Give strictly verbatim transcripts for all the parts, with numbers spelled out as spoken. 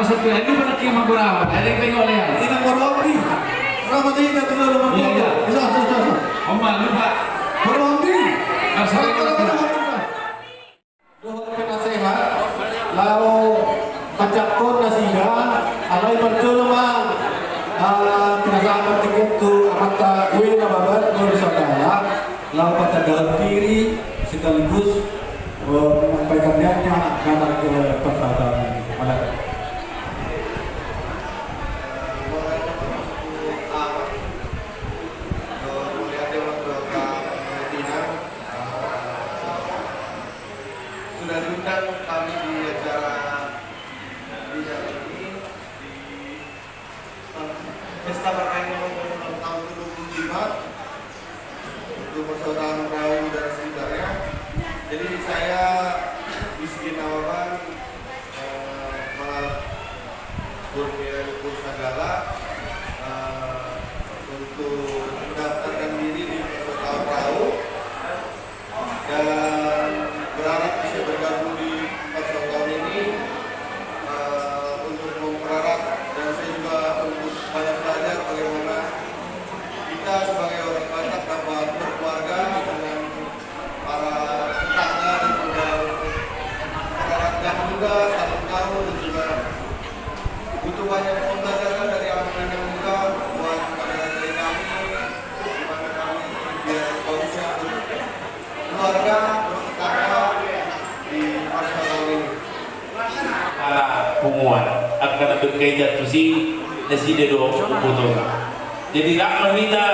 Satu, ini pada kima berapa? Ada yang tengok, Lea. Ini nomor hobi. Berapa tadi kita tuh, nomor hobi? Iya, iya. Bisa, bisa, bisa. Oma, lupa. Nomor hobi. Masalah. Nomor hobi. Dohot penasehat, laho manjangkon nasida, alai parjolo ma, ah, penasehat partingkian tu amanta Ue Nababan, Guru Sagala, laho patandahon diri sekaligus, eh, menyampaikan niatnya datang ke persahabatan. Mana? Sudah diundang kami di acara di hari ini, di pesta perkawinan ulang tahun kedua puluh lima untuk Persaudaraan Rau dan sekitarnya. Jadi saya Wisgi Nababan, eh, Guru Sagala, eh, untuk mendaftarkan diri di Persaudaraan Rau. Dan berharap bisa bergabung di Persaudaraan ini, eh, untuk mempererat dan saya juga untuk banyak belajar bagaimana kita sebagai orang Batak dapat berkeluarga dengan para tetangga dan juga mempererat dan juga saling tahu dan juga butuh banyak pembelajaran dari anak-anak muda buat pada dari kami, di mana kami biar bagusnya untuk keluarga, bertetangga di Persaudaraan ini. Ala punguan, angka na berkaitan tusi, nasida do umboto. Jadi, rap ma hita,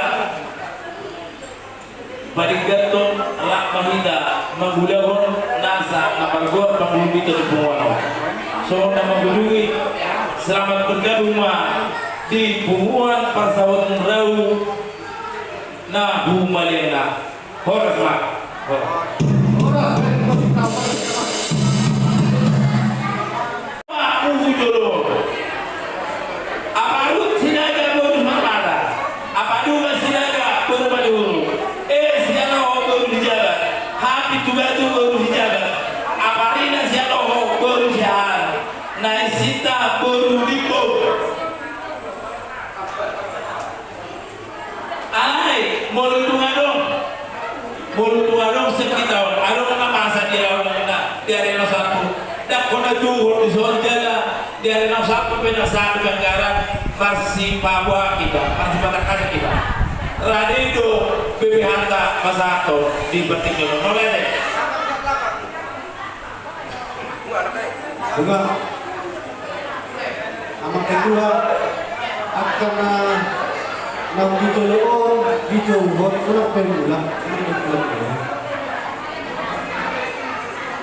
padengganhon, rap ma hita mangulahon nasa na margoar pangulunta di punguan on. Songon na mangulungi, selamat bergabung ma di punguan Persaudaraan Rau na humaliangna. Horas ma. Horas. Horas. Puhu jolo. Aparut Sinaga boru Marmata. Aparuma Sinaga boru Malihurum. E Sialoho boru Sijabat. Ha Pitubatu boru Sijabat. Aparina Sialoho boru Sihar. Naisinta boru Limbo. Alai, molo tung adong, molo tung adong sian hita on, adong na masa di ari na, di ari na sampulu. Ndang hona juhut dison jala, di ari na sampulu pe na sahat di Bangkaran, marsipaboa hita, marsipatangkasan hita. Rade do B P H-ta pasahathon di partingkian on. Mauliate. Boha. Amang ketua, angka na, na di tolo on, di tolo on, unang pe mulak, unang pe mulak.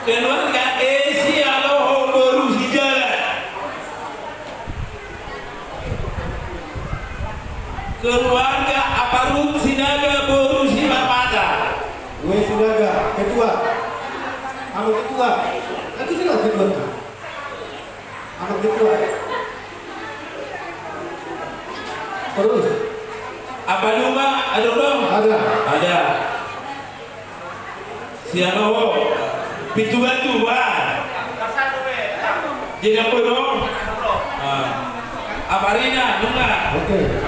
Keluarga E Sialoho boru Sijabat. Keluarga Aparut Sinaga boru Simarmata. Ue Sinaga, ketua. Anu ketua. Anu Sinaga ketua. Anu ketua. Terus. Aparuma, adong dong? Ada. Ada. Sialoho. Pitubatu, wah. Jadi apa dong? Ah. Aparina, nunga. Oke.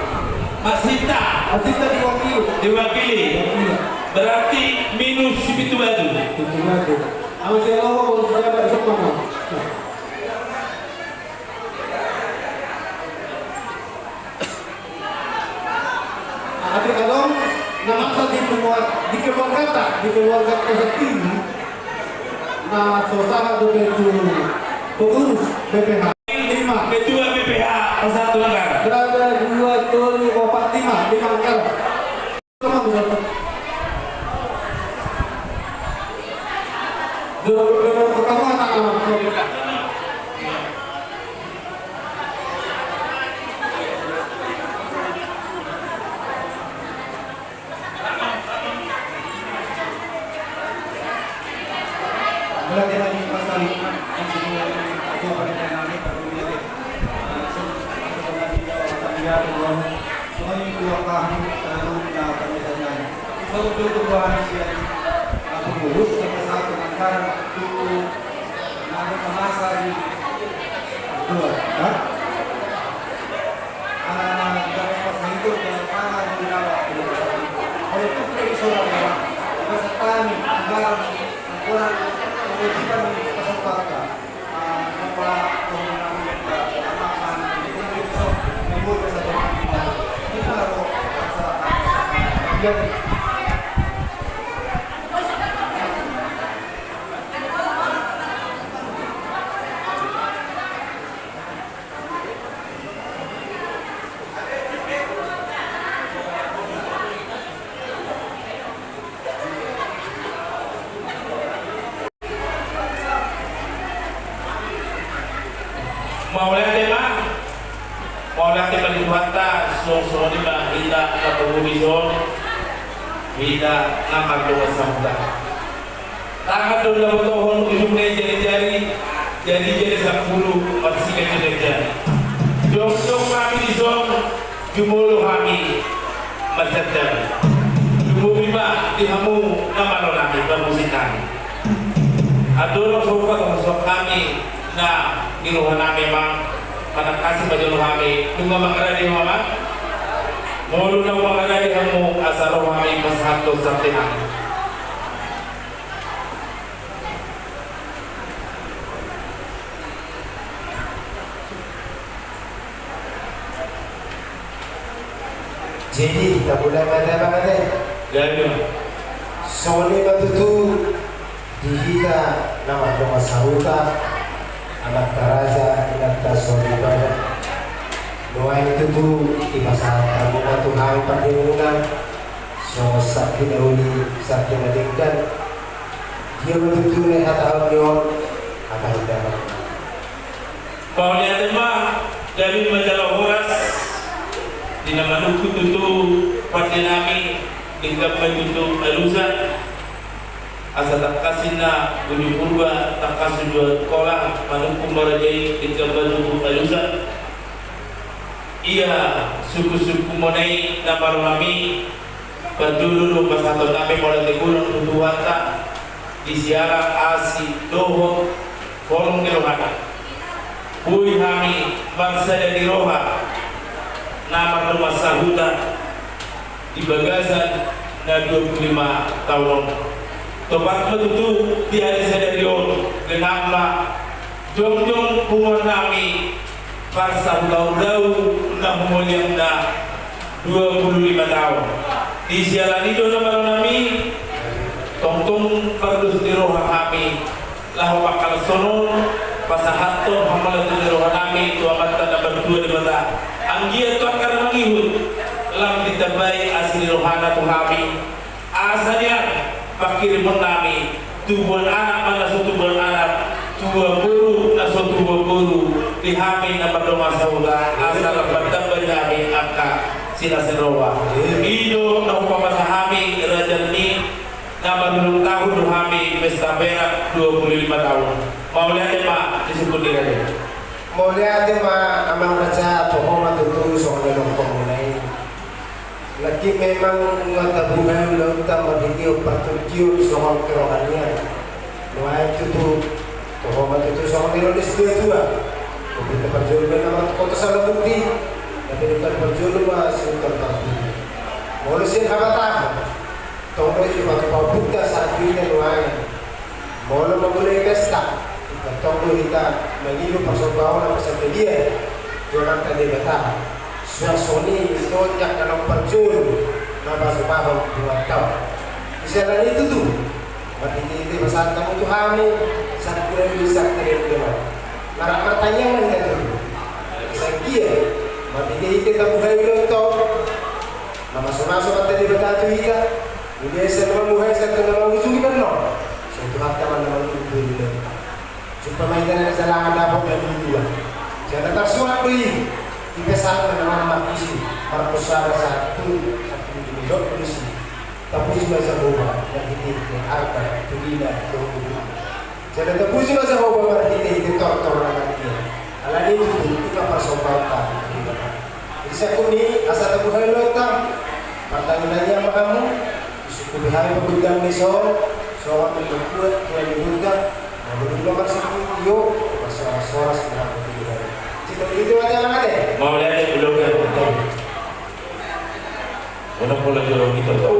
Masinta. Masinta diwakili. Diwakili. Diwakili. Berarti minus si Pitubatu. Pitubatu. Ama Sialoho, boru Sijabat, semua. Atik adong na masa di keluarga, di keluargata, di keluarga Pesetti, na so sahat dope tu pengurus B P H. Lima. Ketua B P H, pasahat tu angka. Berada dua, tolu, opat, lima, lima angka. Mauliate ma, mauliate ma di Tuhanta, songon i ma hita na parhobas on, hita na mardongan sahuta. Tangan do na botohon, ujungna jari-jari, jari-jari sampulu, marsiganjang-ganjang. Jongjong hami dison, jumolo hami marjamjam. Lumobi ma di hamu na malo nami, parmusik nami. Andorang so hupasahat hami na di roha nami, amang, manangkasi ma jolo hami, nunga mangarade ho, amang? Molo naung mangarade hamu, asa ro hami pasahathon santi nami. Jadi, kita mulai ma, amang, ate. Jadi, amang. Songon i ma tutu di hita na mardongan sahuta, amanta raja, inanta soripada. Nuaeng tutu dipasahat hamu ma tu hami pardenggan, songon sangkina uli, sangkina denggan. Dia ma tutu na hatahon ni on, hata hita ma. Mauliate ma, gabe ma jala horas, di na manungkun tutu pande nami, denggan ma tutu alusan. Asa tangkas ninna bujur Purba, tangkas ninna kolang, manungkun marajai, denggan ma tutu alusan. Ia sungkun-sungkun muna i na malo nami, parjolo do pasahaton nami mauliate godang tu Tuhanta, di siala asi dohot holong ni rohana. Boi hami marsada ni roha na mardongan sahuta di bagasan na dua pulu lima taon on. Topat ma tutu di ari sadari on, genap ma jongjong punguan nami parsahutaon dao na humaliangna dua pulu lima taon. Di siala ni i do na malo nami, tongtong pardos ni roha hami laho mangkalos songon pasahathon hamauliateon ni roha nami tu Amanta na martua Debata. Anggiat tu angka na mangihut lam ditambai asi ni rohana tu hami. Asa nian panghirimon nami, tubuan anak ma na so tubuan anak, tubuan boru na so tubuan boru, di hami na mardongan sahuta, asa lam martamba di hami angka silas ni roha. I do na hupasahat hami raja ni na marulang tahun tu hami pesta perak dua pulu lima taon. Mauliate ma di sungkun ni raja. Mauliate ma amang raja, toho ma tutu songon na nidok muna i. Nangkin memang nunga tabuhai ulaonta marhitehon partingkian songon kerohanian. Nuaeng tutu, toho ma tutu songon nidok ni situa-tua. Tapi na parjolo ma na marhuta sahala bukti, tapi na parjolo ma sihuthon parpudi. Molo sian habatahon, tong do i patupa buta saat ini nuaeng. Molo mamulai pesta, tong do hita mangido parsombaon na parsatelian tu Amanta Debata. Suang songon i songon na naung parjolo na pasombaon buat tau. Di siala ni i tutu, marhite-hite pasahat hamu tu hami, sangkira bisa keren dema. Marak martangiang ma hita tutu. Sangkia, marhite-hite tabuhai ulaonta on. Na maso-maso Amanta Debata tu hita, di bagasan na mambuhai sahat tu na mangujungi, annon sian Tuhanta ma na mangido tu hita. Sumpah ma hita na di jalangan dapot na di dua. Sian na tarsurat do i, di pesan na mamamaki si, Markus sada sahat tu, sahat tu di dua pulu sia. Tapuji ma Jahowa, marhite-hite arta, pudina, dohot. Jala tapuji ma Jahowa marhite-hite tortor na nangkin. Alani i tutu, i ma parsombaonta tu Debata. Di sangkut ni i, asa tabuhai ulaonta, martangi-tangi ma hamu, disungkupi hami pagundang ni son, songon na mambuat tua ni burda, na molo marsipunjolo, marsoras-soras, marhite-hite. Nang pola jorong i tongtong.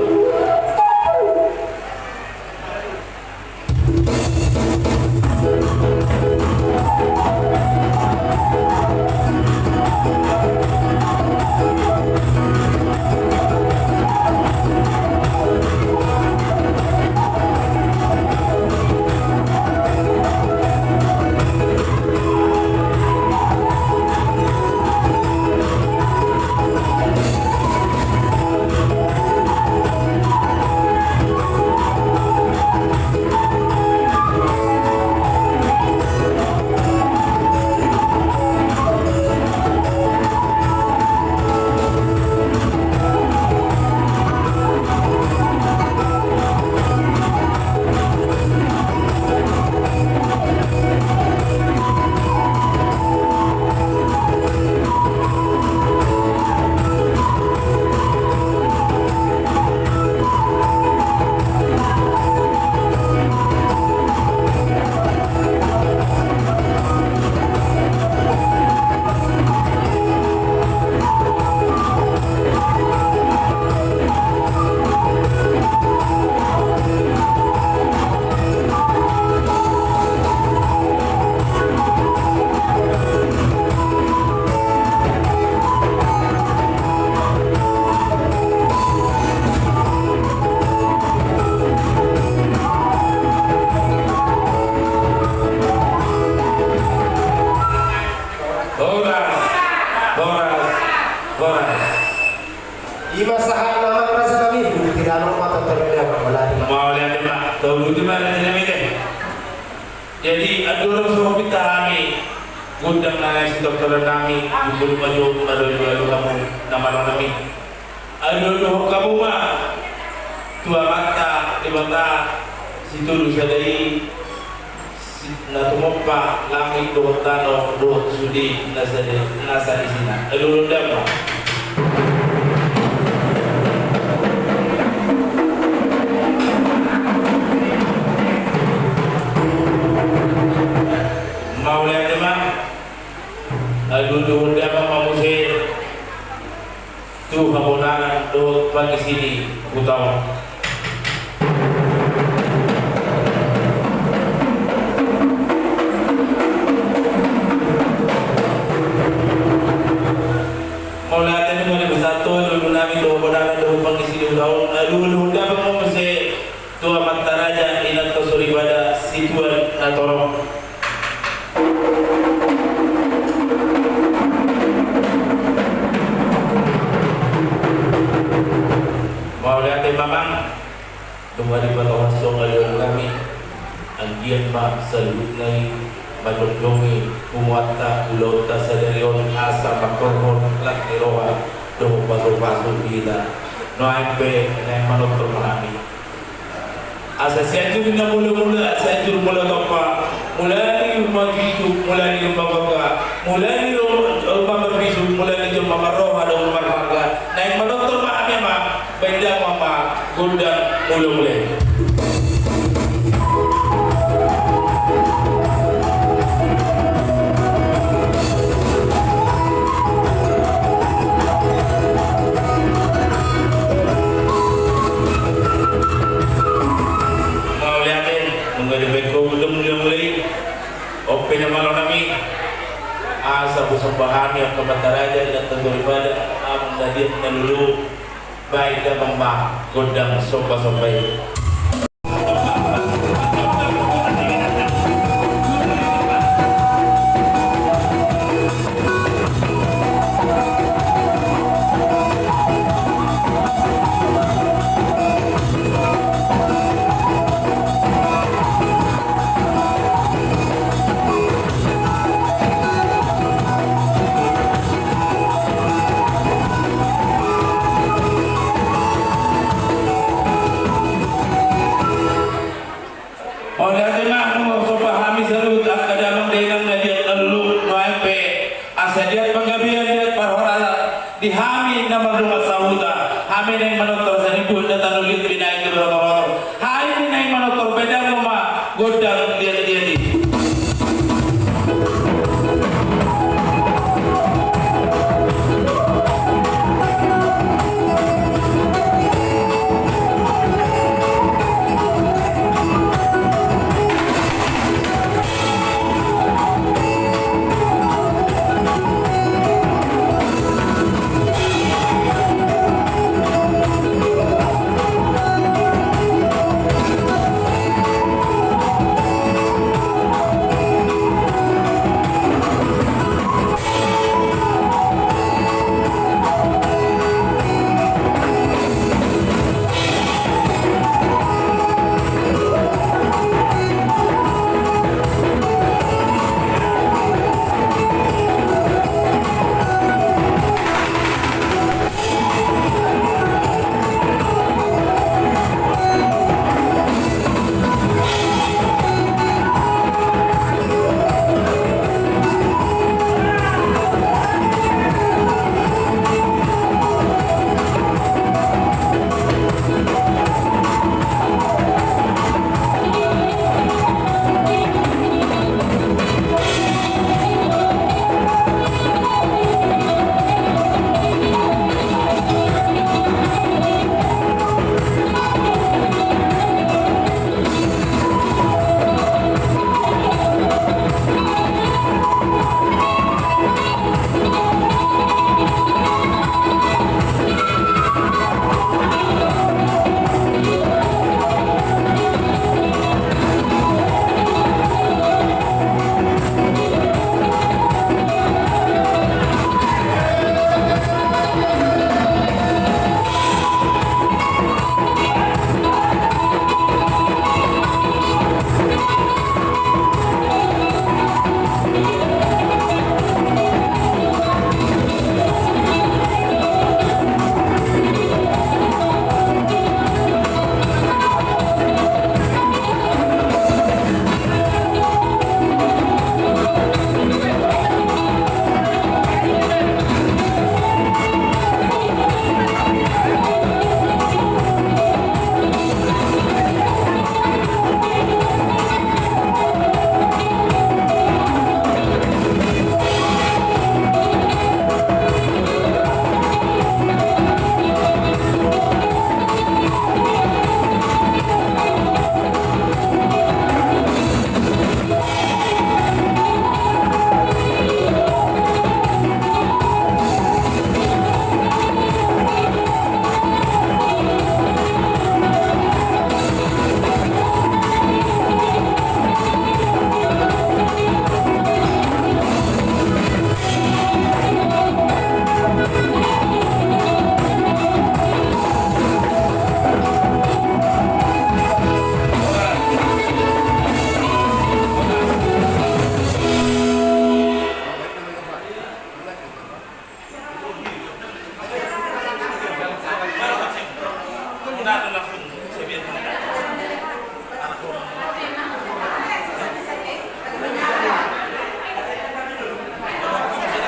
Horas, horas, horas. Ima sahat nama rasa kami, bukti danau mata terlihat kembali. Mauliate ma, tau bukti ma nanti nami deh. Jadi, andorang so hupinta hami gondang na naeng sitortoran nami, jumolo ma jo maralualu hamu na malo nami. Alualuhon hamu ma tu Amanta Debata Sitolu Sada i, si-, na tumompa langit dohot tano dohot sude na sa-, na sadisina. Alualuhon damang ma. Mauliate ma. Alualuhon damang ma muse tu habonaran dohot pangisi ni huta on. Mauliate ma di besanto, alualuhon damang tu habonaran dohot pangisi ni huta on. Alualuhon damang ma muse tu amanta raja, inanta soripada, situan na torop. Mauliate ma amang. Dung adong patongasongan nami, anggiat ma saluhutna i manjongjongi punguanta, ulaonta sadari on, asa manghorhon las ni roha dohot pasupasu di hita. Nuaeng pe naeng manortor ma hami. Asa Sianjur na mulamula, Sianjur Mula Tompa, mula ni Lumban Bisuk, mula ni Lumban Gokka, mula ni Lumban Bisuk, mula ni Lumban Marroha dohot Marmarga. Naeng manortor ma hami ma, baen damang ma gondang mulamula i. Mauliate, nunga dibaen ho gondang mulamula i. On pe na malo nami, asa husomba hami angka amanta raja, inanta soripada, amang na liat na lolo, baen damang ma gondang sombasomba i.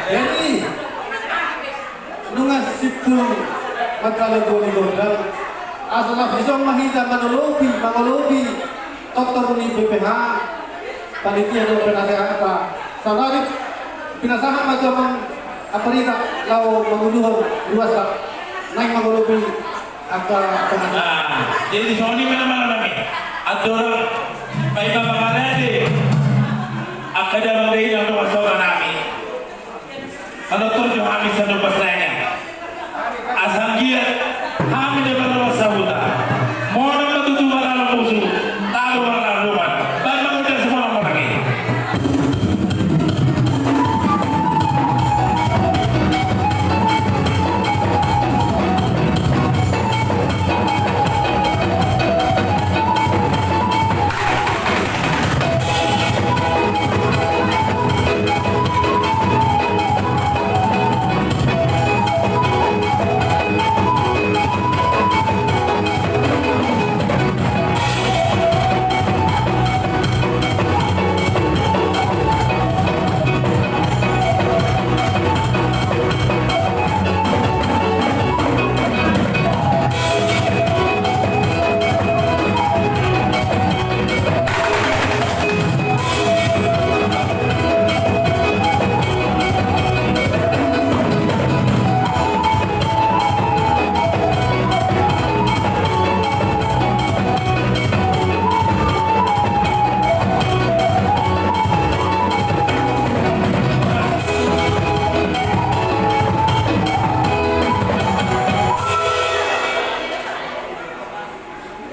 Jadi, nunga simpul manjalo dua ni gondang. Asa laos dison ma hita manolopi, mangolopi tortor ni B P H, panitia dohot penasehat. Saonari pinasahat ma jo amang Amparita laho manguluhon ruasna, naeng mangolopi angka pangalaman. Ah, jadi songon i ma na amang nami. Andorang paima mangarade angka damang dainang dohot sahutanami. Manortor jo hami sian Ompas Raja. Asa anggiat hami na marlas sahuta. Monang ma tutu marlaon musu, tabo marlaon dongan. Baen ma gondang simonang-monang i.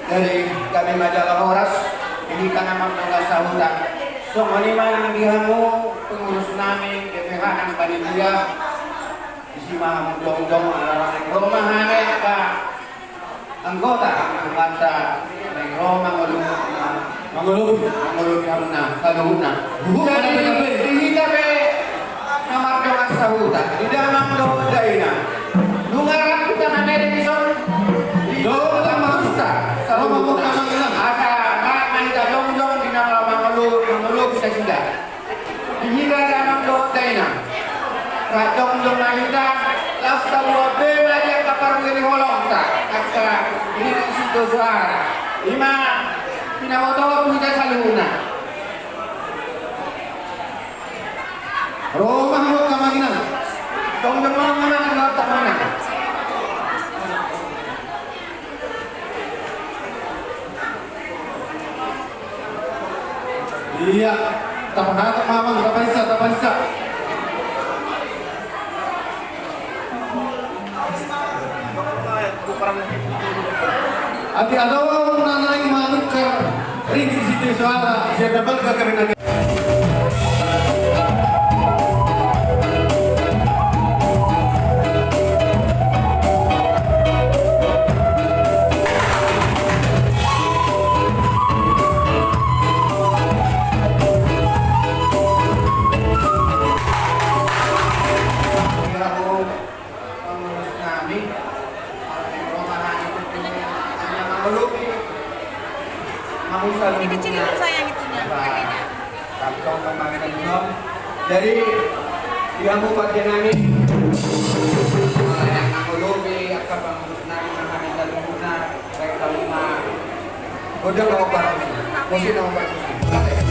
Jadi, hami ma jala horas, di hita na marlas sahuta. Songon i ma nang di hamu pengurus nami, B P H nang panitia. Disi ma hamu jongjong, ala naeng ro ma hami angka anggota, angka naeng ro mangolo-, mangolopi, mangolopi hamuna saluhutna. Jadi, di hita pe na mardongan sahuta, di damang dohot dainang. Nunga rap hita na mele dison, di dohot damang sahuta, saluhutna. Asa rap ma hita jongjong di na laho mangolo-, mangolopi nasida. Di hita damang dohot dainang. Rap jongjong ma hita, laos taboan be ma di angka parbue ni holongta, angka Ringgit Sitio Soara. I ma pinabotohon tu hita saluhutna. Ro ma hamu angka amang inang. Jongjong ma hamu angka amang inang. Iya, tapahatop ma amang, taparinsa, taparinsa. Atik adong na naeng manukar Ringgit Sitio Soara, sian na balga kami na Pengurus nami, Rohani, hanya mangolopi, mangusal. Ini kecilin sayang itunya, pakainya. Jadi, di hamu pande nami, hanya mangolopi, angka pengurus nami, hanya mangolopi, baik kalau ma, udah mau parmusi, musi mau parmusi.